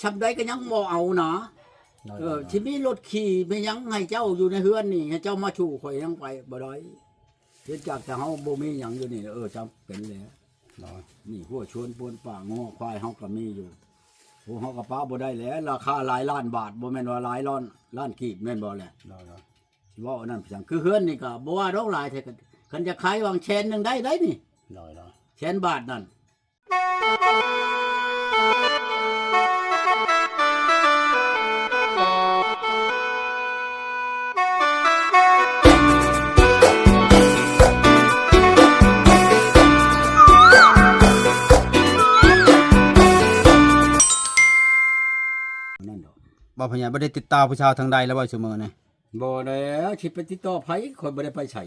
ຊ່ຳໃດກໍຍັງບໍ່ເອົານະ. ໂດຍ ເອີ ໂດຍ ຊິມີລົດຂີ່ມີຫຍັງໃຫ້ເຈົ້າຢູ່ໃນເຮືອນນີ້ ໃຫ້ເຈົ້າມາສູ່ຂ້ອຍຍັງໄປບໍ່ໄດ້. ເຮັດຈາກແຕ່ເຮົາບໍ່ມີຫຍັງຢູ່ນີ້ ເອີ ຈຳເປັນແຫຼະ. ໂດຍ ນີ້ຫົວຊວນປວນປ່າ ງົວຄວາຍເຮົາກໍມີຢູ່. ໂອ້ ເຮົາກໍປະບໍ່ໄດ້ແຫຼະ ລາຄາຫຼາຍລ້ານບາດ ບໍ່ແມ່ນວ່າຫຼາຍລ້ານ ລ້ານກີບແມ່ນບໍ່ແຫຼະ? ໂດຍ ໂດຍ ຊິເວົ້າອັນນັ້ນໄປຫຍັງ? ຄືເຮືອນນີ້ກໍບໍ່ວ່າດອກຫຼາຍແທ້ ຄັນ ຄັນຈະຂາຍຫວັງແສນໜຶ່ງໄດ້ ໄດ້ນີ້. ໂດຍ ໂດຍ ແສນບາດນັ້ນ. ນັ້ນດອກ ບໍ່ ພໍ່ໃຫຍ່ ບໍ່ໄດ້ຕິດຕໍ່ຜູ້ສາວທາງໃດແລ້ວບໍ່ ຊຸມື້ນີ້? ບໍ່ແລ້ວ ຊິໄປຕິດຕໍ່ໃຜ ຂ້ອຍບໍ່ໄດ້ໄປໃສ.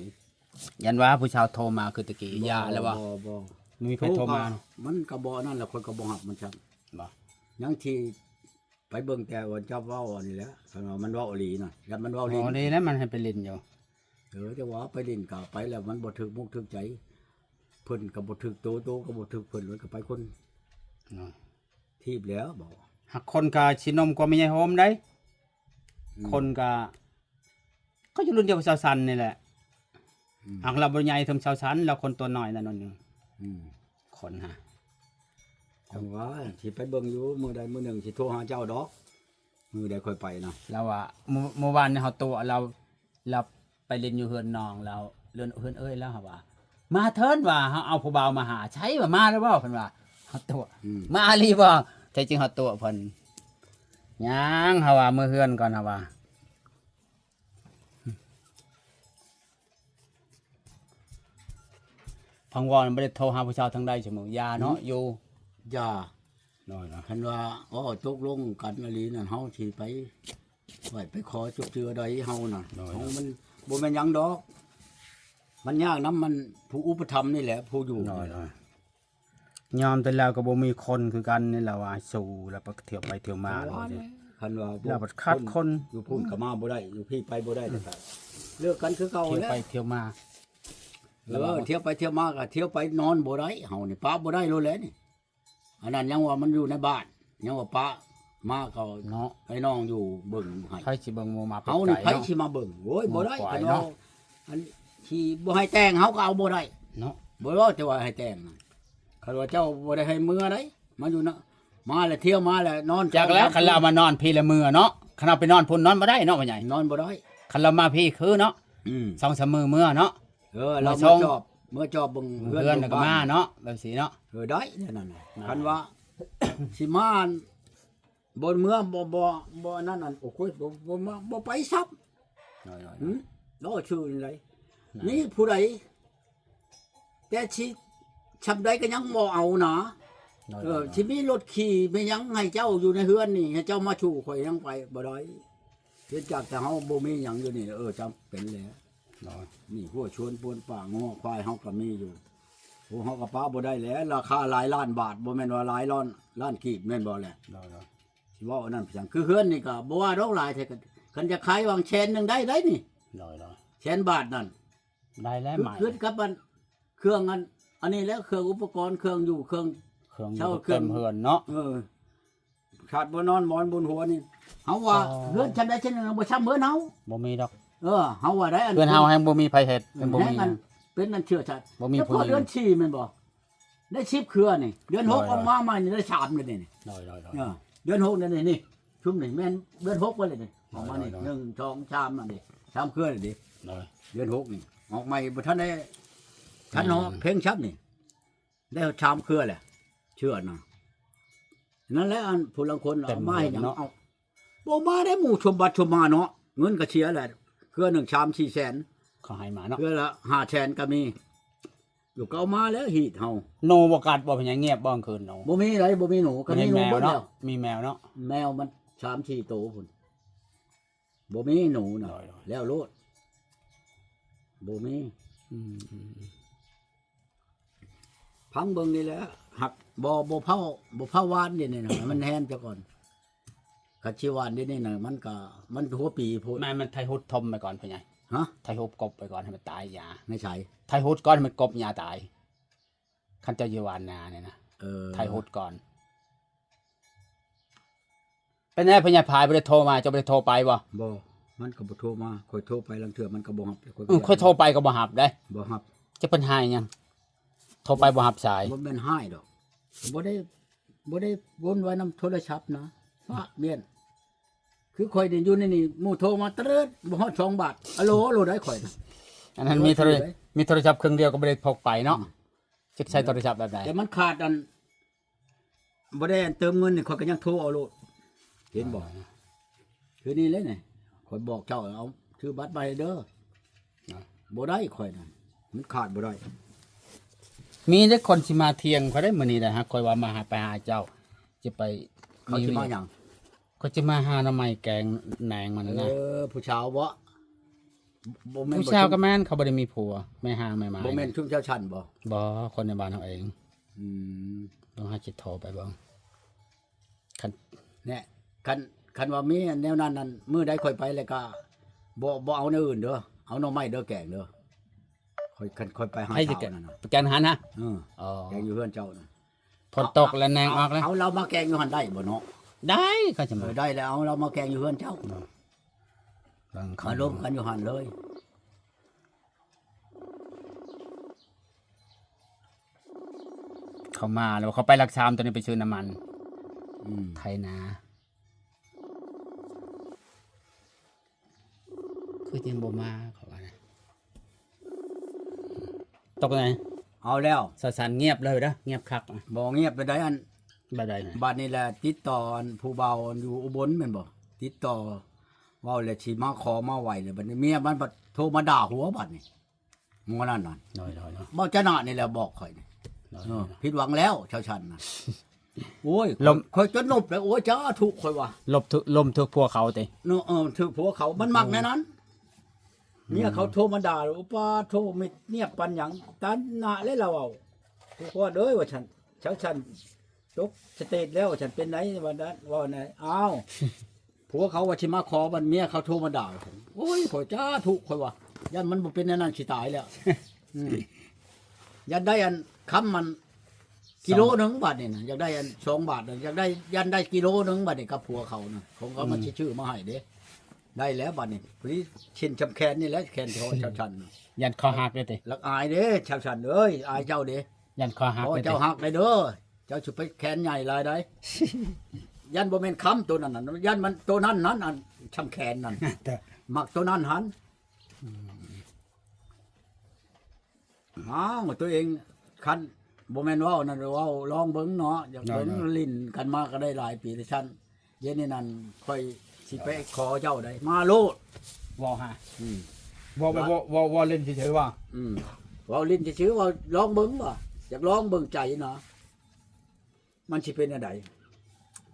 ຢ້ານວ່າຜູ້ສາວໂທມາຄືຕະກີ້ ບໍ່ ຢ່າແລ້ວບໍ່? ບໍ່ ບໍ່ ບໍ່ມີໃຜໂທມາ. ໂທກໍ ມັນກໍບໍ່ອັນນັ້ນແຫຼະ ຂ້ອຍກໍບໍ່ຮັບມັນຊ້ຳ. ບໍ່ ຍັງຊິໄປເບິ່ງແຕ່ວ່າເຈົ້າເວົ້າອັນນີ້ແຫຼະ ຄັນວ່າມັນເວົ້າອີ່ຫຼີນະ ຢ້ານມັນເວົ້າຫຼິ້ນ. ບໍ່ ດີແລ້ວ ມັນໃຫ້ໄປຫຼິ້ນຢູ່. ເອີ ແຕ່ວ່າໄປຫຼິ້ນກໍໄປແລ້ວ ມັນບໍ່ຖືກມຸກຖືກໃຈ ເພິ່ນກໍບໍ່ຖືກໂຕ ໂຕກໍບໍ່ຖືກເພິ່ນ ມັນກໍໄປຄົນ ເນາະ ທີບແລ້ວ. ບໍ່ ຫາກຄົນກໍຊິໜຸ່ມກວ່າແມ່ໃຫຍ່ໂຮມໃດ໋. ອືມ ຄົນກໍ ກໍຢູ່ລຸ້ນດຽວກັບສາວສັນນີ້ແຫຼະ. ອືມ ຫາກລາວບໍ່ໃຫຍ່ເຖິງສາວສັນ ລາວຄົນຕົວນ້ອຍນັ້ນໜ້ອຍໜຶ່ງ. ອືມ ຄົນຫາ ຈັ່ງວ່າຊິໄປເບິ່ງຢູ່ ມື້ໃດມື້ໜຶ່ງຊິໂທຫາເຈົ້າດອກ ມື້ໃດຂ້ອຍໄປນະ. ລາວວ່າ ມື້ ມື້ວານນີ້ເຮົາຕົວະລາວ ລາວໄປຫຼິ້ນຢູ່ເຮືອນນ້ອງລາວ ເຮືອນ ເຮືອນເອື້ອຍລາວ ເຮົາວ່າ ມາເທີນວ່າ ເຮົາເອົາຜູ້ບ່າວມາຫາ ໃສວ່າມາແລ້ວບໍ່ ເພິ່ນວ່າ ເຮົາຕົວະ. ອືມ ມາອີ່ຫຼີບໍ່? ແທ້ຈິງເຮົາຕົວະເພິ່ນ ຍັງ ເຮົາວ່າ ເມືອເຮືອນກ່ອນ ເຮົາວ່າ. ພັງວອນບໍ່ໄດ້ໂທຫາຜູ້ສາວທາງໃດຊະມື້ ຢ່າເນາະ. ອືມ ຢູ່ ຢ່າ. ໂດຍ ຄັນວ່າ ໂອ້ ຕົກລົງກັນອີ່ຫຼີນັ້ນ ເຮົາຊິໄປໄຫວ້ໄປຂໍຈຸກເຈື່ອໃດເຮົານະ. ໂດຍ ເຮົາມັນບໍ່ແມ່ນຫຍັງດອກ ມັນຍາກນຳມັນຜູ້ອຸປະຖຳນີ້ແຫຼະ ຜູ້ຢູ່. ໂດຍ ໂດຍ ຍາມແຕ່ລາວກໍບໍ່ມີຄົນຄືກັນນີ້ແຫຼະວ່າ ສູ້ແລ້ວໄປທ່ຽວໄປທ່ຽວມາ. ຄັນວ່າ ລາວບັດຂາດຄົນ ຢູ່ພຸ້ນກໍມາບໍ່ໄດ້ ຢູ່ພີ້ໄປບໍ່ໄດ້ ແລ້ວກໍເລີກກັນຄືເກົ່າແຫຼະ ທ່ຽວໄປທ່ຽວມາ. ເອີ ແລ້ວວ່າ ທ່ຽວໄປທ່ຽວມາກໍທ່ຽວໄປນອນບໍ່ໄດ້ ເຮົານີ້ປະບໍ່ໄດ້ໂລດແຫຼະນີ້. ອັນນັ້ນຍັງວ່າມັນຢູ່ໃນບ້ານ ຍັງວ່າປະມາກໍເນາະ ໄອ້ນ້ອງຢູ່ເບິ່ງໃຫ້ ໃຜຊິເບິ່ງໝູ່ໝາເປັດໄກ່ເນາະ. ເຮົານີ້ໃຜຊິມາເບິ່ງ ໂອ້ຍ ບໍ່ໄດ້. ຄັນວ່າ ອັນຊິບໍ່ໃຫ້ແຕ່ງ ເຮົາກໍເອົາບໍ່ໄດ້ເນາະ ບໍ່ເວົ້າແຕ່ວ່າໃຫ້ແຕ່ງ. ຄັນວ່າເຈົ້າບໍ່ໄດ້ໃຫ້ເມືອໃດ ມາຢູ່ນະ ມາແລ້ວທ່ຽວມາແລ້ວນອນ ຈັກແລ້ວ. ຄັນລາວມານອນພີ້ລະເມືອເນາະ ຄັນເຮົາໄປນອນພຸ້ນນອນບໍ່ໄດ້ເນາະ ພໍ່ໃຫຍ່ ນອນບໍ່ໄດ້. ຄັນລາວມາພີ້ຄືເນາະ ອືມ ສອງສາມມື້ເມືອເນາະ. ເອີ ລາວມາຈອບ ເມືອຈອບເບິ່ງເຮືອນ ເຮືອນກໍມາເນາະ ແບບຊີ້ເນາະ. ເອີ ໄດ້ແນວນັ້ນນະ. ຄັນວ່າຊິມາ ບໍ່ເມືອ ບໍ່ ບໍ່ ບໍ່ອັນນັ້ນ ອັນ ໂອ້ຍ ບໍ່ ບໍ່ມາ ບໍ່ໄປຊ້ຳ. ໂດຍ ໂດຍ ໂດຍ ອືມ ລໍຊື່ນີ້ໃດ ນີ້ຜູ້ໃດ ແຕ່ຊິຊ່ຳໃດກໍຍັງບໍ່ເອົານະ. ໂດຍ ເອີ ໂດຍ ໂດຍ ຊິມີລົດຂີ່ມີຫຍັງໃຫ້ເຈົ້າຢູ່ໃນເຮືອນນີ້ ໃຫ້ເຈົ້າມາສູ່ຂ້ອຍຍັງໄປບໍ່ໄດ້. ເຮັດຈາກແຕ່ເຮົາບໍ່ມີຫຍັງຢູ່ນີ້ ເອີ ຈຳເປັນແຫຼະ. ໂດຍ ນີ້ຫົວຊວນປວນປ່າ ງົວຄວາຍເຮົາກໍມີຢູ່. ໂອ້ ເຮົາກໍປະບໍ່ໄດ້ແຫຼະ ລາຄາຫຼາຍລ້ານບາດ ບໍ່ແມ່ນວ່າຫຼາຍລ້ານ ລ້ານກີບແມ່ນບໍ່ແຫຼະ? ໂດຍ ໂດຍ ຊິເວົ້າອັນນັ້ນໄປຫຍັງ? ຄືເຮືອນນີ້ກໍບໍ່ວ່າດອກຫຼາຍແທ້ ຄັນ ຄັນຈະຂາຍຫວັງແສນໜຶ່ງໄດ້ ໄດ້ນີ້. ໂດຍ ໂດຍ ແສນບາດນັ້ນ ໄດ້ແລ້ວ ຄື ໃໝ່ ຄືກັບອັນ ເຄື່ອງອັນ ອັນນີ້ແຫຼະ ເຄື່ອງອຸປະກອນ ເຄື່ອງຢູ່ ເຄື່ອງ ເຄື່ອງຢູ່ ເຊົາ ເຄື່ອງ ເຕັມເຮືອນເນາະ. ເອີ ຂາດບໍ່ນອນໝອນບົນຫົວນີ້ ເຮົາວ່າ ອໍ ເຮືອນຊັ້ນໃດຊັ້ນໜຶ່ງບໍ່ຊ່ຳເຮືອນເຮົາ ບໍ່ມີດອກ. ເອີ ເຮົາວ່າໄດ້ ອັນ ເຮືອນເຮົາແຮ່ງບໍ່ມີໃຜເຮັດ ເອີ ແຮ່ງບໍ່ມີ ອັນ ເປັນອັນເຊື້ອຊາດ ບໍ່ມີຜູ້ຍິງ. ເພາະເດືອນສີ່ແມ່ນບໍ່ ໄດ້ສິບເຄືອນີ້ ເດືອນຫົກ ໂດຍ ອອກມາໃໝ່ນີ້ໄດ້ສາມແລ້ວນີ້. ໂດຍ ໂດຍ ໂດຍ ເອີ ເດືອນຫົກນີ້ ນີ້ ຊຸມນີ້ແມ່ນເດືອນຫົກໄປແລ້ວນີ້ ອອກມານີ້ ໂດຍ ໂດຍ ໜຶ່ງ ສອງ ສາມ ອັນນີ້ ສາມເຄືອນີ້ເດ້. ໂດຍ ເດືອນຫົກນີ້ ອອກໃໝ່ບໍ່ທັນໄດ້ ທັນຮອດ ອືມ ເພັງຊ້ຳນີ້ ໄດ້ຮອດສາມເຄືອແຫຼະ ເຊື້ອນະ. ນັ້ນແຫຼະ ອັນຜູ້ລາງຄົນເອົາມາເຮັດຫຍັງເນາະ ເອົາ ບໍ່ມາໄດ້ໝູ່ຊົມບັດຊົມມາເນາະ ເງິນກໍເສຍແຫຼະ ເຄືອໜຶ່ງສາມສີ່ແສນ ເຂົາໃຫ້ມາເນາະ ເຄືອລະຫ້າແສນກໍມີ. ຢູ່ເກົ່າມາແລ້ວຮີດເຮົາ ໜູບໍ່ກັດບໍ່ ເປັນຫຍັງງຽບບໍ່ກາງຄືນໜູ? ບໍ່ມີໃດ ບໍ່ມີໜູ ກໍມີໜູເບິດແລ້ວ ມີແມວເນາະ ແມວມັນສາມສີ່ໂຕພຸ້ນ ບໍ່ມີໜູນະ. ໂດຍ ໂດຍ ແລ້ວໂລດ ບໍ່ມີ. ອືມ ອືມ ອືມ ຟັງເບິ່ງນີ້ແຫຼະ ຫາກບໍ່ ບໍ່ເຜົາ ບໍ່ເຜົາຫວ່ານດຽວນີ້ນະ ໃຫ້ມັນແຫ້ງຊະກ່ອນ. ຄັນຊິຫວ່ານດຽວນີ້ນະ ມັນກໍ ມັນຫົວປີໂພດ. ແມ່ນ ມັນໄຖຫຸດຖົມໄປກ່ອນ ພໍ່ໃຫຍ່. ຮະ? ໄຖຫຸດກົບໄປກ່ອນ ໃຫ້ມັນຕາຍຫຍ້າ. ໃນໃສ? ໄຖຫຸດກ່ອນ ໃຫ້ມັນກົບຫຍ້າຕາຍ. ຄັນເຈົ້າຊິຫວ່ານນານີ້ນະ ເອີ ໄຖຫຸດກ່ອນ. ເປັນແນວ ພະຍາຍພາຍບໍ່ໄດ້ໂທມາ ເຈົ້າບໍ່ໄດ້ໂທໄປບໍ່? ບໍ່ ມັນກໍບໍ່ໂທມາ ຂ້ອຍໂທໄປລາງເທື່ອມັນກໍບໍ່ຮັບ ຂ້ອຍ ອືມ ຂ້ອຍໂທໄປກໍບໍ່ຮັບເດ້. ບໍ່ຮັບ. ຈະເພິ່ນໃຫ້ຫຍັງ? ໂທໄປບໍ່ຮັບສາຍ. ບໍ່ແມ່ນຮ້າຍດອກ ບໍ່ໄດ້ ບໍ່ໄດ້ວົນວາຍນຳໂທລະສັບນະ ປະມ້ຽນ. ຄືຂ້ອຍນີ້ຢູ່ໃນນີ້ ໝູ່ໂທມາຕະເລີດ ບໍ່ຮອດສອງບາດ ອາໂຫຼ ໂຫຼໄດ້ຂ້ອຍນະ. ອັນນັ້ນມີໂທລະ ມີໂທລະສັບເຄື່ອງດຽວກໍບໍ່ໄດ້ພົກໄປເນາະ. ອືມ ຈັກໃຊ້ໂທລະສັບແບບໃດ? ແຕ່ມັນຂາດອັນ ບໍ່ໄດ້ອັນເຕີມເງິນນີ້ ຂ້ອຍກໍຍັງໂທເອົາໂລດ ເຫັນບໍ່? ຄືນີ້ເລີຍນີ້ ຂ້ອຍບອກເຈົ້າ ເອົາ ຖືບັດໄປເດີ. ນະ ບໍ່ໄດ້ ຂ້ອຍນັ້ນ ມັນຂາດບໍ່ໄດ້. ມີເດ້ຄົນຊິມາທ່ຽງຂ້ອຍໄດ້ມື້ນີ້ໄດ໋ ຫາກຂ້ອຍວ່າມາຫາ ໄປຫາເຈົ້າ ຈະໄປ ເຂົາຊິມາຫຍັງ? ເຂົາຊິມາຫາໜໍ່ໄມ້ແກງແໜງມັນນະ. ເອີ ຜູ້ສາວບໍ? ບໍ່ແມ່ນ ຜູ້ສາວກໍແມ່ນ ເຂົາບໍ່ໄດ້ມີຜົວ ແມ່ຮ້າງແມ່ໝາຍ. ບໍ່ແມ່ນຊຸມຊາວຊັ້ນບໍ? ບໍ່ ຄົນໃນບ້ານເຮົາເອງ. ອືມ ຕ້ອງຫາຊິໂທໄປເບິ່ງ. ຄັນ ແນະ ຄັນ ຄັນວ່າມີແນວນັ້ນນັ້ນ ມື້ໃດຂ້ອຍໄປແລ້ວກໍ ບໍ່ ບໍ່ເອົາແນວອື່ນເດີ ເອົາໜໍ່ໄມ້ເດີ ແກງເດີ. ຂ້ອຍ ຄັນຂ້ອຍໄປຫາ ໃຜຊິແກງ ສາວນັ້ນນະ ໄປແກງຫັ້ນນະ? ເອີ ອໍ ແກງຢູ່ເຮືອນເຈົ້ານະ. ຝົນຕົກແລ້ວແໜງອອກແລ້ວ ເອົາລາວມາແກງຢູ່ຫັ້ນໄດ້ບໍ່ເນາະ? ໄດ້ ກໍຈະມາ ເອີ ໄດ້ແລ້ວ ເອົາລາວມາແກງຢູ່ເຮືອນເຈົ້າ. ເບິ່ງ ມາລົມກັນຢູ່ຫັ້ນເລີຍ. ເຂົາມາແລ້ວ ເຂົາໄປຫຼັກສາມ ຕອນນີ້ໄປຊື້ນ້ຳມັນ ອືມ ໄຖນາ. ຄືຍັງບໍ່ມາ ເຂົາວ່ານະ. ຕົກໃດ? ເອົາແລ້ວ ສາວສັນງຽບເລີຍເດີ ງຽບຄັກ. ບໍ່ງຽບປານໃດ ອັນ ແບບໃດນະ? ບັດນີ້ແຫຼະ ຕິດຕໍ່ອັນຜູ້ບ່າວຢູ່ອຸບົນແມ່ນບໍ່? ຕິດຕໍ່ ເວົ້າແລ້ວຊິມາຂໍມາໄຫວ້ແລ້ວ ບັດນີ້ເມຍມັນພັດໂທມາດ່າຫົວບັດນີ້. ໝໍນັ້ນນັ້ນ ໂດຍໆໆ ເວົ້າຈະນະນີ້ແຫຼະບອກຂ້ອຍນີ້. ໂດຍໆ ເອີ ຜິດຫວັງແລ້ວ ຊາວຊັ້ນນະ. ໂອ້ຍ ລົມ ຂ້ອຍຈົນລົບແລ້ວ ໂອ້ຍ ສາທຸ ຂ້ອຍວ່າ ລົມຖືກ ລົມຖືກຜົວເຂົາຕິ ເນາະ. ເອີ ຖືກຜົວເຂົາ ມັນມັກແນວນັ້ນ. ອືມ ເມຍເຂົາໂທມາດ່າ ໂອ້ ປາໂທ ມິດງຽບປານຫຍັງ ຕານະແລ້ວລາວເວົ້າ ຜູ້ພໍ່ເດີ ວ່າຊັ້ນ ຊາວຊັ້ນ ຕົກສະເຕດແລ້ວ ວ່າຊັ້ນ ເປັນໃດ ວ່ານັ້ນ ເວົ້ານັ້ນ. ອ້າວ ຜົວເຂົາວ່າຊິມາຂໍ ບັດເມຍເຂົາໂທມາດ່າ. ໂອ້ຍ ຂ້ອຍສາທຸ ຂ້ອຍວ່າ ຢ້ານມັນບໍ່ເປັນແນວນັ້ນ ຊິຕາຍແລ້ວ. ອືມ ຢ້ານໄດ້ອັນຄຳມັນກິໂລໜຶ່ງ ບາດນີ້ນະ ຢາກໄດ້ອັນສອງບາດນະ ຢາກໄດ້ ຢ້ານໄດ້ກິໂລໜຶ່ງ ບາດນີ້ກັບຜົວເຂົານະ ຂອງເຂົາມັນ ອືມ ຊິຊື້ມາໃຫ້ເດ້. ໄດ້ແລ້ວບາດນີ້ ພໍດີເຊັ່ນຊ່ຳແຂນນີ້ແຫຼະ ແຂນທີ່ຮອດຊາວຊັ້ນນະ. ຢ້ານຄໍຫັກເດ້ຕິ ລັກອາຍເດ້ ຊາວຊັ້ນເອີຍ ອາຍເຈົ້າເດ້. ຢ້ານຄໍຫັກ ພໍ່ເຈົ້າຮັກໄດ໋ເດີ ເຈົ້າຊິໄປແຂນໃຫຍ່ຫຼາຍໃດ໋. ຢ້ານບໍ່ແມ່ນຄຳໂຕນັ້ນນະ ຢ້ານມັນໂຕນັ້ນນັ້ນ ອັນຊ່ຳແຂນນັ້ນ ມັກໂຕນັ້ນຫັ້ນ. ອືມ ອ້າວ ຕົວເອງ ຄັນບໍ່ແມ່ນເວົ້ານັ້ນ ເວົ້າລອງເບິ່ງເນາະ ຢາກເບິ່ງ ເອີ ຫຼິ້ນກັນມາກໍໄດ້ຫຼາຍປີແລ້ວຊັ້ນ. ດຽວນີ້ນັ້ນຂ້ອຍຊິໄປຂໍເຈົ້າໄດ໋ ມາໂລດ ເວົ້າຫາ ອືມ ເວົ້າແບບ ເວົ້າ ເວົ້າ ເວົ້າຫຼິ້ນຊື່ໆວ່າ ອືມ ເວົ້າຫຼິ້ນຊື່ໆ ເວົ້າລອງເບິ່ງວ່າ ຢາກລອງເບິ່ງໃຈນະ ມັນຊິເປັນແນວໃດ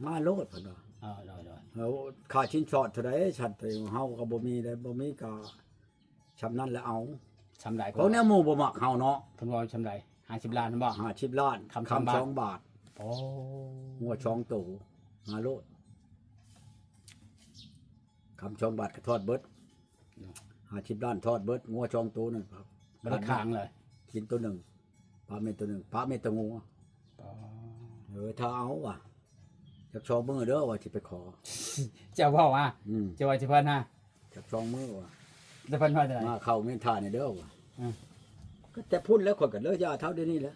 ມາໂລດ ເພິ່ນວ່າ. ເອີ ໂດຍໆ ເຮົາຄ່າສິນສອດເທົ່າໃດຊັ້ນ ເຮົາກໍບໍ່ມີເດ້ ບໍ່ມີກໍ ຊ່ຳນັ້ນແຫຼະເອົາ ຊ່ຳໃດ ຂອງແນວໝູ່ບໍ່ມັກເຮົາເນາະ. ເພິ່ນເວົ້າຊ່ຳໃດ? ຫ້າສິບລ້ານແມ່ນບໍ່? ຫ້າສິບລ້ານ ຄຳ ຄຳສອງບາດ ສອງບາດ. ໂອ້ ງົວສອງໂຕ ມາໂລດ ຄຳສອງບາດກໍທອດເບິດ ເນາະ ຫ້າສິບລ້ານທອດເບິດ ງົວສອງໂຕນັ້ນ ບໍ່ໄດ້ຄ້າງເລີຍ ກິນໂຕໜຶ່ງ ປະເມັດໂຕໜຶ່ງ ປະເມັດໂຕງົວ. ອໍ ເອີ ຖ້າເອົາວ່າ ຈັກສອງມື້ເດີວ່າຊິໄປຂໍ ເຈົ້າເວົ້າວ່າ ອືມ ເຈົ້າວ່າຊິເພິ່ນຫາ ຈັກສອງມື້ວ່າ ແຕ່ເພິ່ນວ່າຈັ່ງໃດ? ມາເຂົ້າເມັນທ່ານີ້ເດີວ່າ ອືມ ກໍແຕ່ພຸ້ນແລ້ວ ຂ້ອຍກໍເລີຍຢ່າເທົ່າດຽວນີ້ແຫຼະ.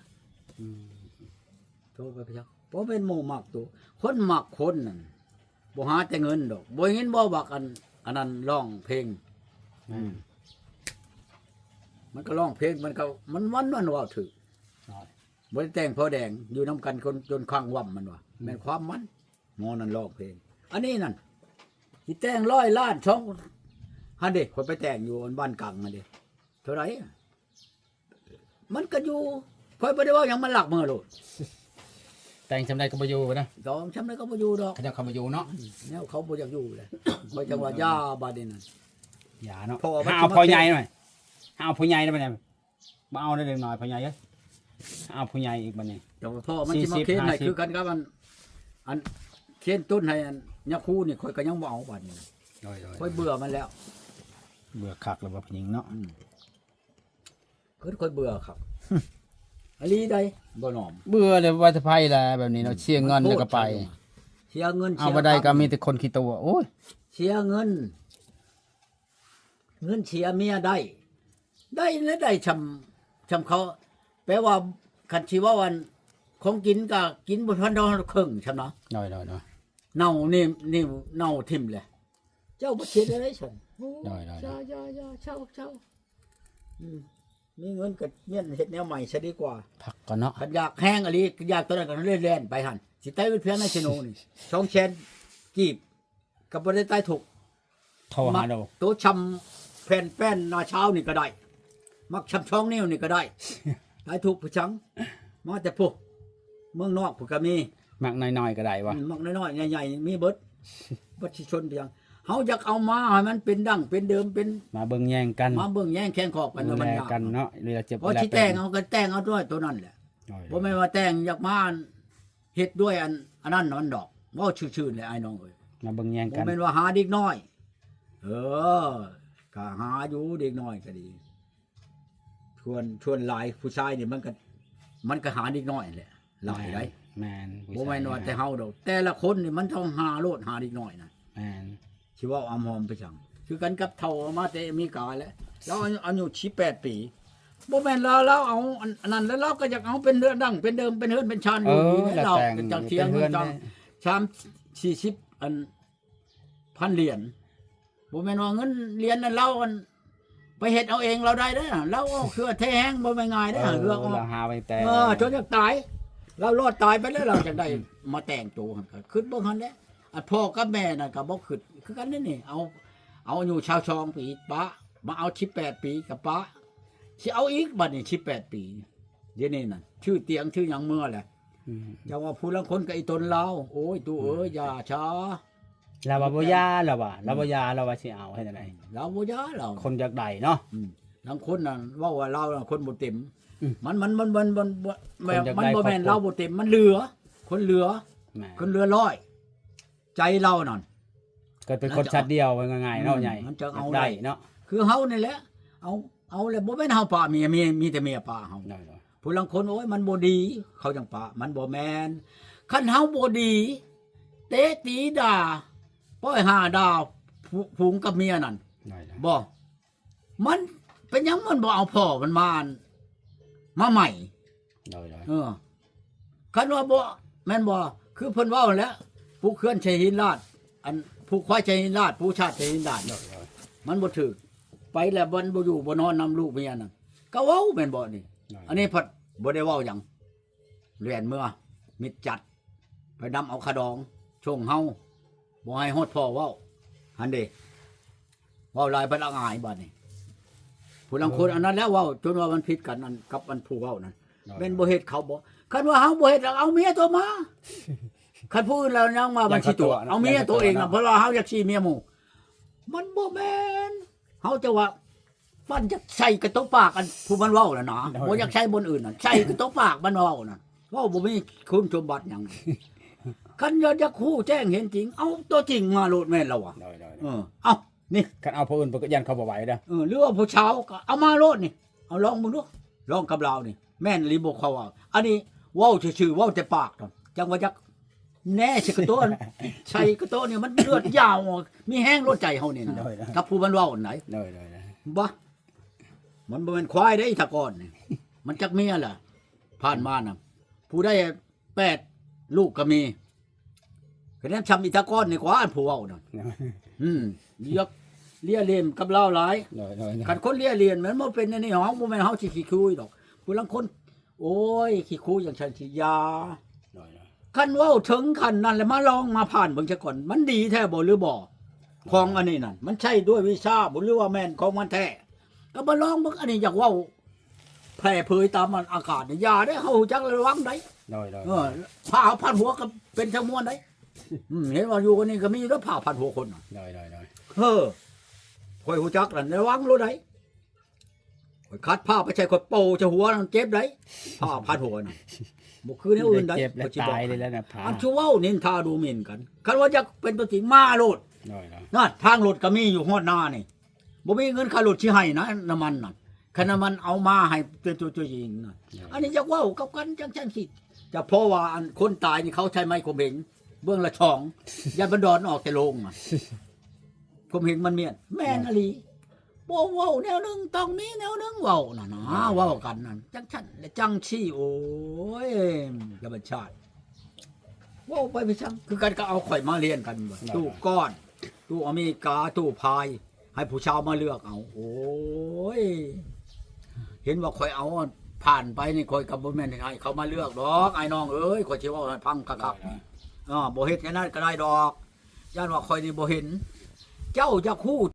ອືມ ໂທໄປພະເຈົ້າ ບໍ່ແມ່ນໝູ່ມັກໂຕ ຄົນມັກຄົນນັ້ນ ບໍ່ຫາແຕ່ເງິນດອກ ບໍ່ເຫັນບໍ່ບັກອັນ ອັນນັ້ນຮ້ອງເພງ ອືມ ມັນກໍຮ້ອງເພງ ມັນກໍ ມັນ ມັນ ມັນເວົ້າຖືກ ບໍ່ໄດ້ແຕ່ງພໍແດງ ຢູ່ນຳກັນຄົນຈົນຄັງວຳ ມັນວ່າ ອືມ ແມ່ນຄວາມມັນ ໝໍນັ້ນຮ້ອງເພງ ອັນນີ້ນັ້ນ ຊິແຕ່ງຮ້ອຍລ້ານ ສອງ ຫັ້ນເດ້ ຂ້ອຍໄປແຕ່ງຢູ່ອັນບ້ານກັງຫັ້ນເດ້ ເທົ່າໃດ ມັນກໍຢູ່ ຂ້ອຍບໍ່ໄດ້ເວົ້າຫຍັງ ມັນລັກເມືອໂລດ ແຕ່ງຊ່ຳໃດກໍບໍ່ຢູ່ນະ ດອງຊ່ຳໃດກໍບໍ່ຢູ່ດອກ ເຂົາເຈົ້າເຂົ້າມາຢູ່ເນາະ ແນວເຂົາບໍ່ຢາກຢູ່ແຫຼະ ຂ້ອຍຈັ່ງວ່າຢ່າບາດນີ້ນັ້ນ ຢ່າເນາະ ເພາະວ່າມັນ ຫາເອົາພໍ່ໃຫຍ່ໜ້ອຍ ຫາເອົາຜູ້ໃຫຍ່ໄດ້ບັດນີ້ ບໍ່ເອົາເດ້ເດັກນ້ອຍພໍ່ໃຫຍ່ເອີຍ ເອົາຜູ້ໃຫຍ່ອີກບັດນີ້ ແຕ່ວ່າພໍ່ມັນຊິມາເຄນໃຫ້ຄືກັນກັບອັນ ອັນເຄນຕົ້ນໃຫ້ອັນຍາຄູນີ້ ຂ້ອຍກໍຍັງບໍ່ເອົາບັດນີ້ ໂດຍໆ ຂ້ອຍເບື່ອມັນແລ້ວ ເບື່ອຄັກແລ້ວວ່າຜູ້ຍິງເນາະ ອືມ ຄືຂ້ອຍເບື່ອຄັກ ອີ່ຫຼີໃດ໋ ບໍ່ໜອມ ເບື່ອແລ້ວວ່າແຕ່ໄປແລ້ວແບບນີ້ເນາະ ອືມ ເສຍເງິນແລ້ວກໍໄປ ມັນໂພດ ສຽເງິນ ເອົາ ເສຍ ບໍ່ໄດ້ ຄຳ ກໍມີແຕ່ຄົນຂີ້ຕົວະ ໂອ້ຍ ເສຍເງິນ ເງິນເສຍເມຍໄດ້ ໄດ້ແລະໄດ້ຊ່ຳ ຊ່ຳເຂົາ ແປວ່າ ຄັນຊິເວົ້າອັນ ຂອງກິນກໍກິນບໍ່ທັນເທົ່າເຄິ່ງຊ່ຳນະ ໂດຍໆໆ ເນົ່ານີ້ ນີ້ເນົ່າຖິ້ມແຫຼະ ເຈົ້າບໍ່ເຮັດໄດ້ຊັ້ນ ໂອ້ ໂດຍໆໆ ຢ່າໆໆ ເຊົາໆ ອືມ ມີເງິນກໍມ້ຽນເຮັດແນວໃໝ່ຊະດີກວ່າ ພັກກ່ອນເນາະ ຄັນຢາກແຮງອີ່ຫຼີ ຢາກຕົວໃດກໍເລີຍແລ່ນໄປຫັ້ນ ຊິໄຕ້ເວດພຽງໃນຊະໂນນີ້ ສອງແສນກີບ ກໍບໍ່ໄດ້ຕາຍທຸກ ໂທຫາໂດ ໂຕຊ່ຳແຜ່ນແປ້ນໜ້າຊາວນີ້ກໍໄດ້ ມັກຊ່ຳສອງນິ້ວນີ້ກໍໄດ້ ໄດ້ທຸກຜູ້ຊັງ ມາແຕ່ພຸ້ນ ເມືອງນອກພຸ້ນກໍມີ ມັກນ້ອຍໆກໍໄດ້ວະ ອືມ ມັກນ້ອຍໆ ໃຫຍ່ໆ ມີເບິດ ບັດຊິຊົນໄປຫຍັງ ເຮົາຢາກເອົາມາໃຫ້ມັນເປັນດັ້ງເປັນເດີມ ເປັນ ມາເບິ່ງແຍງກັນ ມາເບິ່ງແຍງແຂ່ງຂອບກັນ ເບິ່ງແລກັນເນາະ ເວລາເຈັບ ພໍຊິແຕ່ງເອົາກໍແຕ່ງເອົາດ້ວຍໂຕນັ້ນແຫຼະ ໂດຍໆ ບໍ່ແມ່ນວ່າແຕ່ງຢາກມາ ເຮັດດ້ວຍອັນ ອັນນັ້ນມັນດອກ ເວົ້າຊື່ໆແຫຼະອ້າຍນ້ອງເອີຍ ມາເບິ່ງແຍງກັນ ບໍ່ແມ່ນວ່າຫາເດັກນ້ອຍ ເອີ ກໍຫາຢູ່ເດັກນ້ອຍກໍດີ ຊວນ ຊວນຫຼາຍຜູ້ຊາຍນີ້ມັນກໍ ມັນກໍຫາເດັກນ້ອຍແຫຼະ ຫຼາຍໃດ໋ ແມ່ນ ບໍ່ແມ່ນວ່າແຕ່ເຮົາດອກ ແຕ່ລະຄົນນີ້ມັນຕ້ອງຫາໂລດ ຫາເດັກນ້ອຍນະ ແມ່ນ ຊິເວົ້າອຳຫອມໄປຫຍັງ ຄືກັນກັບເຖົ້າມາແຕ່ອາເມລິກາແຫຼະ ລາວອາຍຸ ອາຍຸສິບແປດປີ ບໍ່ແມ່ນລາວ ລາວເອົາອັນ ອັນນັ້ນ ແລ້ວລາວກໍຢາກເອົາເປັນເຮືອນດັ້ງເປັນເດີມ ເປັນເຮືອນເປັນຊານ ເອີ ຢູ່ນີ້ແຫຼະ ລາວກໍຢາກເສຍເງິນຈັ່ງ ສາມ ສີ່ສິບ ອັນ ພັນຫຼຽນ ບໍ່ແມ່ນວ່າເງິນຫຼຽນນັ້ນລາວອັນ ໄປເຮັດເອົາເອງລາວໄດ້ເດ້ ລາວອອກເຫື່ອແທ້ແຮງ ບໍ່ແມ່ນງ່າຍເດ້ ເອີ ເຫື່ອອອກ ລາວຫາໄວ້ແຕ່ ເອີ ຈົນຢາກຕາຍ ລາວລອດຕາຍໄປແລ້ວ ລາວຈັ່ງໄດ້ ອືມ ມາແຕ່ງໂຕຫັ້ນ ກໍຄິດເບິ່ງຫັ້ນແຫຼະ ອັນພໍ່ກັບແມ່ນັ້ນກໍບໍ່ຄິດຄືກັນເດ້ນີ້ ເອົາ ເອົາອາຍຸຊາວສອງປີປະ ມາເອົາສິບແປດປີກໍປະ ຊິເອົາອີກບັດນີ້ສິບແປດປີ ດຽວນີ້ນະ ຊື້ຕຽງຊື້ຫຍັງເມືອແຫຼະ ອືມ ຈັ່ງວ່າຜູ້ລາງຄົນກໍອີ່ຕົນລາວ ໂອ້ຍ ຕູ້ເອີຍ ອືມ ຢ່າຊາ ລາວວ່າບໍ່ຢ່າ ລາວວ່າ ອືມ ລາວບໍ່ຢ່າ ລາວວ່າຊິເອົາ ເຮັດຈັ່ງໃດ ລາວບໍ່ຢ່າ ລາວ ຄົນຢາກໄດ້ເນາະ ອືມ ລາງຄົນນັ້ນເວົ້າວ່າລາວຄົນບໍ່ເຕັມ ອືມ ມັນ ມັນ ມັນ ມັນ ມັນ ມັນບໍ່ແມ່ນລາວບໍ່ເຕັມ ມັນເຫຼືອ ຄົນເຫຼືອ ແມ່ນ ຄົນເຫຼືອຮ້ອຍ ໃຈລາວນັ້ນ ກໍເປັນຄົນຊາດດຽວ ເວົ້າງ່າຍໆເນາະ ອືມ ໃຫຍ່ ມັນຈະເອົາໄດ້ເນາະ ຄືເຮົານີ້ແຫຼະ ເອົາ ເອົາແລ້ວ ບໍ່ແມ່ນເຮົາປະເມຍ ເມຍ ມີແຕ່ເມຍປະເຮົາ ໄດ້ໆ ຜູ້ລາງຄົນ ໂອ້ຍ ມັນບໍ່ດີ ເຂົາຈັ່ງປະ ມັນບໍ່ແມ່ນ ຄັນເຮົາບໍ່ດີ ເຕະຕີດ່າ ປ້ອຍຫາດ່າ ຜູ ຜູງກັບເມຍນັ້ນ ໄດ້ໆ ບໍ່ ມັນເປັນຫຍັງມັນບໍ່ເອົາພໍ່ມັນມາ ມາໃໝ່ ໂດຍໆ ເອີ ຄັນວ່າບໍ່ ແມ່ນບໍ່ ຄືເພິ່ນເວົ້າຫັ້ນແຫຼະ ປູກເຮືອນໃສ່ຫີນລາດ ອັນ ຜູກຄວາຍໃສ່ຫີນລາດ ປູຊາດໃສ່ຫີນລາດ ໂດຍໆ ມັນບໍ່ຖືກ ໄປແລ້ວມັນບໍ່ຢູ່ບໍ່ນອນນຳລູກເມຍນັ້ນ ກໍເວົ້າແມ່ນບໍ່ນີ້ ໂດຍໆ ອັນນີ້ພັດບໍ່ໄດ້ເວົ້າຫຍັງ ແລ່ນເມືອ ມິດຈັດ ໄປນຳເອົາຂະດອງສົ່ງເຮົາ ບໍ່ໃຫ້ຮອດພໍ່ເວົ້າ ຫັ້ນເດ ເວົ້າຫຼາຍບັດອາຍບາດນີ້ ຜູ້ລາງຄົນ ເອີ ອັນນັ້ນແຫຼະເວົ້າ ຈົນວ່າມັນຜິດກັນ ອັນ ກັບອັນຜູ້ເວົ້ານັ້ນ ໂດຍ ແມ່ນບໍ່ເຮັດເຂົາບໍ່ ຄັນວ່າເຮົາບໍ່ເຮັດ ເອົາເມຍຕົວະມາ ຄັນຜູ້ອື່ນແລ້ວຍັງວ່າມັນຊິຕົວະ ເອົາເມຍຕົວະເອງນະ ເພາະວ່າເຮົາຢາກຊິເມຍໝູ່ ມັນບໍ່ແມ່ນ ເຮົາຈະວ່າ ມັນຢາກໃສ່ກະໂຕະປາກອັນຜູ້ມັນເວົ້ານັ້ນນະ ໂດຍ ບໍ່ຢາກໃສ່ບ່ອນອື່ນນະ ໃສ່ກະໂຕະປາກມັນເວົ້ານັ້ນ ເວົ້າບໍ່ມີຄຸນສົມບັດຫຍັງ ຄັນຢາກ ຢາກຮູ້ແຈ້ງເຫັນຈິງ ເອົາຕົວຈິງມາໂລດ ແມ່ນລະວະ ໂດຍໆໆ ເອີ ເອົາ ນີ້ ຄັນເອົາຜູ້ອື່ນ ເພິ່ນກໍຢ້ານເຂົາບໍ່ໄຫວເດ້ ເອີ ຫຼືວ່າຜູ້ຊາວກໍເອົາມາໂລດນີ້ ເອົາລອງເບິ່ງດູ ລອງກັບລາວນີ້ ແມ່ນອີ່ຫຼີບໍ່ເຂົາເວົ້າ ອັນນີ້ເວົ້າຊື່ໆ ເວົ້າແຕ່ປາກ ຈັ່ງວ່າຢາກ ແນ່ ໃສ່ກະໂຕະ ໃສ່ກະໂຕະນີ້ມັນເລືອດຢາວ ມີແຮງໂລດໃຈເຮົານີ້ນະ ໂດຍໆ ກັບຜູ້ມັນເວົ້າໄດ໋ ໂດຍໆໆ ບໍ່ ມັນບໍ່ແມ່ນຄວາຍເດ້ ອີຕາກອນນີ້ ມັນຈັກເມຍລະ ຜ່ານມານະ ຜູ້ໃດແປດລູກກໍມີ ຄະແນນຊ່ຳອີຕາກອນນີ້ກວ່າ ອັນຜູ້ເວົ້ານັ້ນ ໂດຍ ອືມ ຢາກເລ່ຍເລ່ນກັບລາວຫຼາຍ ໂດຍໆໆ ຄັນຄົນເລ່ຍເລ່ນມັນບໍ່ເປັນອັນນີ້ ເຮົາບໍ່ແມ່ນເຮົາຊິຂີ້ຄຸຍດອກ ຜູ້ລາງຄົນ ໂອ້ຍ ຂີ້ຄູຢ່າງຊັ້ນຊິຢ່າ ໂດຍໆ ຄັນເວົ້າເຖິງຂັ້ນນັ້ນແລ້ວ ມາລອງມາຜ່ານເບິ່ງຊະກ່ອນ ມັນດີແທ້ບໍ່ ຫຼືບໍ່ ຂອງອັນນີ້ນັ້ນ ມັນໃຊ້ດ້ວຍວິຊາບໍ່ ຫຼືວ່າແມ່ນຂອງມັນແທ້ ກໍມາລອງເບິ່ງ ອັນນີ້ຢາກເວົ້າແຜ່ເຜີຍຕາມອັນອາກາດນີ້ ຢ່າເດ້ ເຮົາຮູ້ຈັກລະວັງໄດ໋ ໂດຍໆ ເອີ ຜ້າເຮົາພັນຫົວກໍເປັນຊະມ່ວນໄດ໋ ອືມ ເຫັນວ່າຢູ່ກັນນີ້ກໍມີຢູ່ແລ້ວ ຜ້າພັນຫົວຄົນ ໂດຍໆໆ ເອີ ຂ້ອຍຮູ້ຈັກລະ ລະວັງໂລດໄດ໋ ຂ້ອຍຂັດຜ້າໄປໃສ່ ຂ້ອຍເປົ່າໃສ່ຫົວນັ້ນເຈັບໄດ໋ ຜ້າພັນຫົວນັ້ນ ບໍ່ຄືແນວອື່ນໄດ໋ ເຈັບແລ້ວຕາຍເລີຍນະ ອັນຊິເວົ້ານິນທາດູໝິ່ນກັນ ຄັນວ່າຢາກເປັນຕົວຈິງມາໂລດ ນັ້ນ ທາງລົດກໍມີຢູ່ຮອດໜ້ານີ້ ບໍ່ມີເງິນຄ່າລົດຊິໃຫ້ນະ ນ້ຳມັນນັ້ນ ຄັນນ້ຳມັນເອົາມາໃຫ້ເປັນຕົວ ຕົວຈິງນະ ອັນນີ້ຢາກເວົ້າກັບກັນຈັ່ງຊັ້ນຊິ ຈະເພາະວ່າອັນຄົນຕາຍນີ້ເຂົາໃຊ້ໄມ້ຂົ່ມເຫງ ເບື້ອງລະສອງ ຢ້ານມັນດອນອອກແຕ່ໂລງນະ ຂົ່ມເຫັງມັນມ້ຽນ ແມ່ນອີ່ຫຼີ ບໍ່ເວົ້າແນວໜຶ່ງ ຕ້ອງມີແນວໜຶ່ງເວົ້ານັ້ນນະ ເວົ້າກັນນັ້ນ ຈັ່ງຊັ້ນແລະຈັ່ງຊີ້ ໂອ້ຍ ທຳມະຊາດ ເວົ້າໄປໄປຊັ້ນ ຄືກັນກໍເອົາຂ້ອຍມາລຽນກັນ ຕູ້ກ້ອນ ຕູ້ອາເມລິກາ ຕູ້ພາຍ ໃຫ້ຜູ້ຊາວມາເລືອກເອົາ ໂອ້ຍ ເຫັນວ່າຂ້ອຍເອົາຜ່ານໄປນີ້ ຂ້ອຍກໍບໍ່ແມ່ນໃຫ້ເຂົາມາເລືອກດອກ ອ້າຍນ້ອງເອີຍ ຂ້ອຍຊິເວົ້າໃຫ້ຟັງຄັກໆນີ້ ເອີ ບໍ່ເຮັດແນວນັ້ນກໍໄດ້ດອກ ຢ້ານວ່າຂ້ອຍນີ້ບໍ່ເຫັນ ເຈົ້າຢາກຮູ້